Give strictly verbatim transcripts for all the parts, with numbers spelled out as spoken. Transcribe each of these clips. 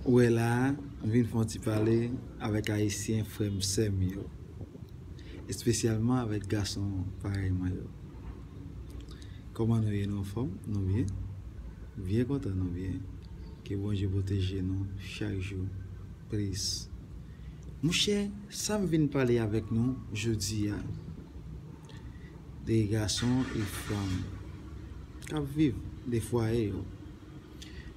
Ou wè la a, m vin fè yon ti pale avèk Ayisyen frè m, sè m yo, espesyalman avèk gason parèy mwen yo. Kòman nou ye? Nou anfòm? Nou byen? Byen kontan nou byen. Ke Bondye pwoteje nou chak jou plis. Monchè, sa m vin pale avèk nou jodi a, de gason e fanm k ap viv de fwaye yo.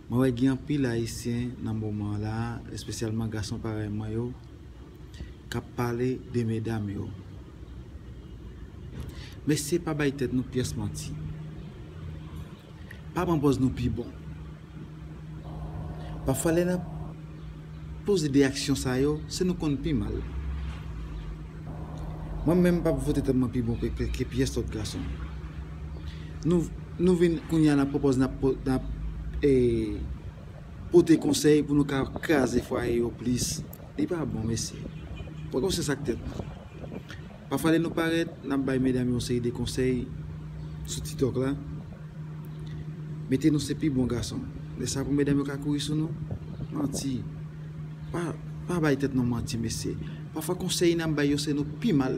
Mwen wè gen anpil Ayisyen nan moman la, espesyalman gason parèy mwen yo, k ap pale de medam yo. Mesye, pa bay tèt nou pyès manti. Pa pran pòz nou pi bon. Pafwa lè n ap poze de aksyon sa yo, se nou konn pi mal. Mwen menm m p ap voye tèt mwen pi bon ke, ke, ke pyès lòt gason. Nou, nou vin kounye a n ap pran pòz n ap, po- n ap e, pote konsèy pou nou ka kraze fwaye yo plis. Li pa bon, mesye. Pran konsyans ak tèt nou. Pafwa lè nou parèt, n ap bay medam yo yon seri de konsèy sou TikTok la. Mete nou se pi bon gason. Lè sa pou medam yo ka kouri sou nou? Manti. Pa, pa bay tèt nou manti, mesye. Pafwa konsèy n ap bay yo se nou pi mal.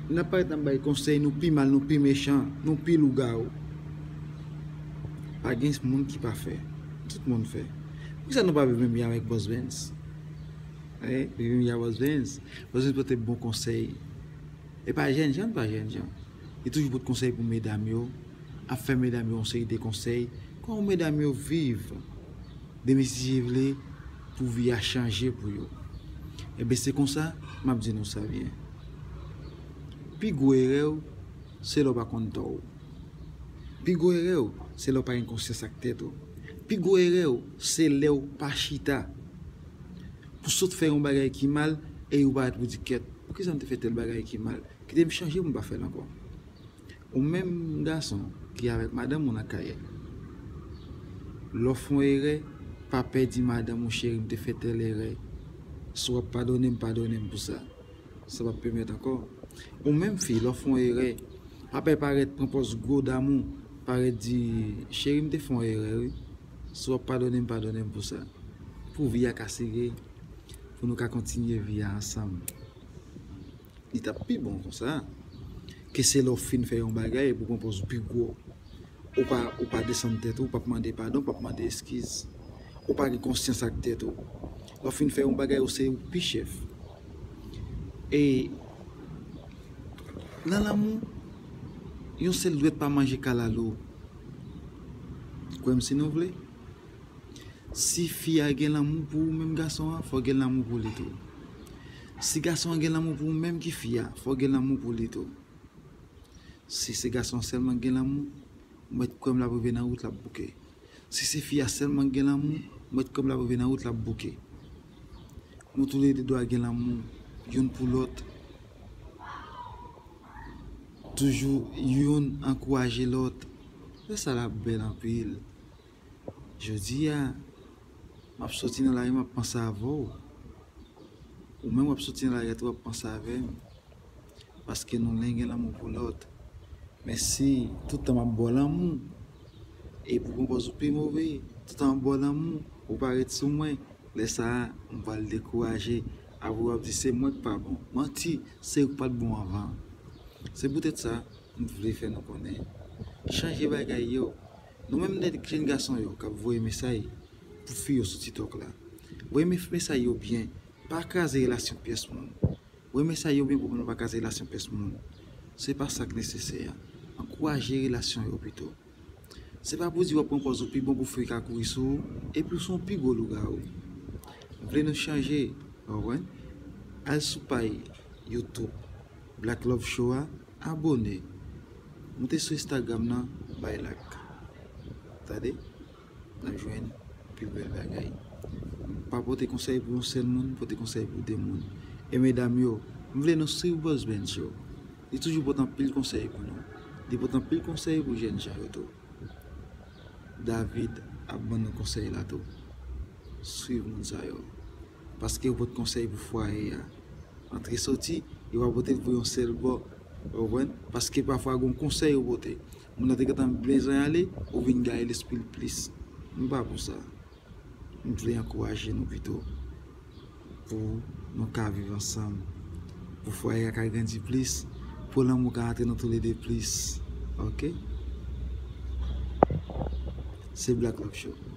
N ap parèt n ap bay konsèy, nou pi mal, nou pi mechan, nou pi lougawou. Pa gen moun ki pa fè. Tout moun fè. Poukisa nou pa viv menm jan avèk Bòs Benz? Wi, viv menm jan Bòs Benz. Bòs Benz pote bon konsèy. E pa jènjan, pa jènjan. Li toujou pote konsèy pou medam yo. Ap fè medam yo yon seri de konsèy. Kòman medam yo viv? Demen si Dye vle, pou vi a chanje pou yo. Enben, se konsa, m ap di nou sa byen. Pi gwo erè w, se lè w pa konn tò w. Pi gwo erè w, se lè w pa gen konsyans ak tèt ou. Pi gwo erè w, se lè w pa chita pou sot fè yon bagay ki mal e ou parèt pou di, "Kèt, poukisa m te fè tèl bagay ki mal? Kite m chanje pou m pa fè l ankò." Ou menm gason ki avèk madanm ou nan kay la, lè w fè yon erè, pa pè di madanm ou, "Cheri, m te fè tèl erè. Si w ap padone m, padone m pou sa. Sa p ap pèmèt ankò." Ou menm fi, lè w fè yon erè, pa pè parèt pran pòz gwo damou, parèt di, "Cheri, m te fè yon erè, wi. Si w ap padone m, padone m pou sa." Pou vi a ka sere, pou nou ka kontinye vi a ansanm. Li t ap pi bon konsa ke se lè w fin fè yon bagay epi w pran pòz ou pi gwo. Ou pa, ou pa desann tèt ou, ou p ap mande padon, ou p ap mande eskiz. Ou pa gen konsyans ak tèt ou. Lè w fin fè yon bagay, ou se ou pi chèf. E nan lanmou, yon sèl dwèt pa manje kalalou. Kwè m si nou vle. Si fi a gen lanmou pou ou menm gason an, fò w gen lanmou pou li tou. Si gason an gen lanmou pou ou menm ki fi a, fò w gen lanmou pou li tou. Si se gason an sèlman ki gen lanmou, mwen kwè m l ap rive nan wout l ap bouke. Si se fi a sèlman ki gen lanmou, mwen kwè m l ap rive nan wout l ap bouke. Nou toulede dwa gen lanmou youn pou lòt. Toujou youn ankouraje lòt. Fè sa l ap bèl anpil. Jodi a, m ap soti nan lari, m ap panse avè w. Ou menm w ap soti nan lari a tou, w ap panse avè m. Paske nou len gen lanmou pou lòt. Men si tout tan m ap ba w lanmou, epi w pran pòz ou pi move, tout tan m ap ba w lanmou, ou pa ret sou mwen, lè sa a, m pral dekouraje, apre w ap di se mwen k pa bon. Manti, se ou k pa t bon anvan. Se poutèt sa, m vle fè nou konnen. Chanje bagay yo. Nou menm nèg jèn gason yo k ap voye mesaj pou fi yo sou TikTok la. Voye mes- mesaj yo byen. Pa kraze relasyon pyès moun. Voye mesaj yo byen pou nou pa kraze relasyon pyès moun. Se pa sa k nesesè a. Ankouraje relasyon yo pito. Se pa pou di w ap pran pòz ou pi bon pou fi ka kouri sou ou, epi w se yon pi gwo lougawou. Vle nou chanje, w konprann? Al sou paj YouTube Black Love Show a, abòne. Moute sou Instagram nan, bay like. Tande? N ap jwenn pi bèl bagay. Pa pote konsèy pou yon sèl moun, pote konsèy pou de moun. E medam yo, m vle nou swiv Bòs Benz yo. Li toujou pote anpil konsèy pou nou. Li pote anpil konsèy pou jèn jan yo tou. David ap ban nou konsèy la tou. Swiv moun sa yo. Paske yo pote konsèy pou fwaye a. Antre soti, yo pa pote l pou yon sèl bò. Ou konprann? Paske pafwa gon konsèy yo pote. Moun nan te gentan bezwen ale, ou vin gaye lespri l plis. M pa pou sa. M vle ankouraje nou pito pou nou ka viv ansanm, pou fwaye a ka grandi plis, pou lanmou ka antre nan toulede plis. Ok? Se Black Love Show.